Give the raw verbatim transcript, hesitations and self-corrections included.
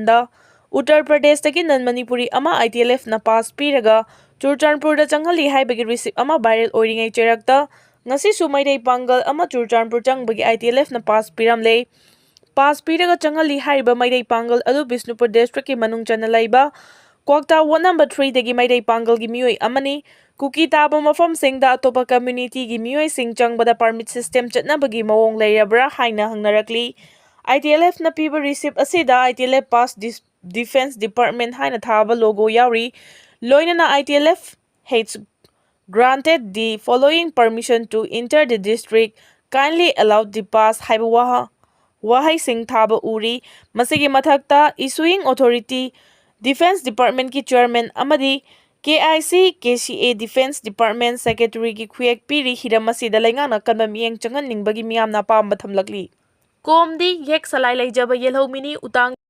ꯃꯇꯝꯗ ꯎꯠꯇꯔ ꯄ꯭ꯔꯗꯦꯁꯇꯒꯤ ꯅꯟ ꯃꯅꯤꯄꯨꯔꯤ ꯑꯃ ITLFꯅ ꯄꯥꯁ ꯄꯤꯔꯒ ꯆꯨꯔꯆꯥꯟꯄꯨꯔꯗ ꯆꯪꯍꯜꯂꯤ ꯍꯥꯏꯕꯒꯤ ꯔꯤꯁꯤꯞ ꯑꯃ ꯚꯥꯏꯔꯦꯜ ꯑꯣꯏꯔꯤꯉꯩ ꯆꯩꯔꯛꯇ ꯉꯁꯤꯁꯨ ꯃꯩꯇꯩ ꯄꯥꯡꯒꯜ ꯑꯃ ꯆꯨꯔꯆꯥꯟꯄꯨꯔ ꯆꯪꯕꯒꯤ ITLFꯅ ꯄꯥꯁ ꯄꯤꯔꯝꯂꯦ꯫ ꯄꯥꯁ ꯄꯤꯔꯒ ꯆꯪꯍꯜꯂꯤ ꯍꯥꯏꯔꯤꯕ ꯃꯩꯇꯩ ꯄꯥꯡꯒꯜ ꯑꯗꯨ ꯕꯤꯁꯅꯨꯄꯨꯔ ꯗꯤꯁꯇ꯭ꯔꯤꯛꯀꯤ ꯃꯅꯨꯡ ꯆꯟꯅ ꯂꯩꯕ ꯀ꯭ꯋꯥꯛꯇꯥ ꯋꯥꯔꯗ ꯅꯝꯕꯔ threeꯗꯒꯤ ꯃꯩꯇꯩ ꯄꯥꯡꯒꯜꯒꯤ ꯃꯤꯑꯣꯏ ꯑꯃꯅꯤ꯫ ꯀꯨꯀꯤ ꯇꯥꯕ ꯃꯐꯝꯁꯤꯡꯗ ꯑꯇꯣꯞꯄ ꯀꯝꯃ꯭ꯌꯨꯅꯤꯇꯤꯒꯤ ꯃꯤꯑꯣꯏꯁꯤꯡ ꯆꯪꯕꯗ ꯄꯥꯔꯃꯤꯠ ꯁꯤꯁꯇꯦꯝ ꯆꯠꯅꯕꯒꯤ ꯃꯑꯣꯡ ꯂꯩꯔꯕ꯭ꯔꯥ ꯍꯥꯏꯅ ꯍꯪꯅꯔꯛꯂꯤ꯫ ITLFꯅ ꯄꯤꯕ ꯔꯤꯁꯤꯞ ꯑꯁꯤꯗ ITLF pass dis-, Defence Department ꯍꯥꯏꯅ ꯊꯥꯕ ꯂꯣꯒꯣ ꯌꯥꯎꯔꯤ꯫ ꯂꯣꯏꯅꯅ ITLF has granted the following permission to enter the district, kindly allow the pass ꯍꯥꯏꯕ ꯋꯥꯍ-, ꯋꯥꯍꯩꯁꯤꯡ ꯊꯥꯕ ꯎꯔꯤ꯫ ꯃꯁꯤꯒꯤ ꯃꯊꯛꯇ issuing authority, Defence Departmentꯀꯤ chairman ꯑꯃꯗꯤ KIC KCA Defence Department secretaryꯒꯤ ꯈꯨꯌꯦꯛ ꯄꯤꯔꯤ꯫ ꯍꯤꯔꯝ ꯑꯁꯤꯗ ꯂꯩꯉꯥꯛꯅ ꯑꯀꯟꯕ ꯃꯤꯠꯌꯦꯡ ꯆꯪꯍꯟꯅꯤꯡꯕꯒꯤ ꯃꯤꯌꯥꯝꯅ ꯑꯄꯥꯝꯕ ꯊꯝꯂꯛꯂꯤ꯫ ꯀꯣꯝꯗꯤ ꯌꯦꯛ ꯁꯂꯥꯏ ꯂꯩꯖꯕ ꯌꯦꯜꯍꯧꯃꯤꯅꯤ ꯎꯇꯥꯡ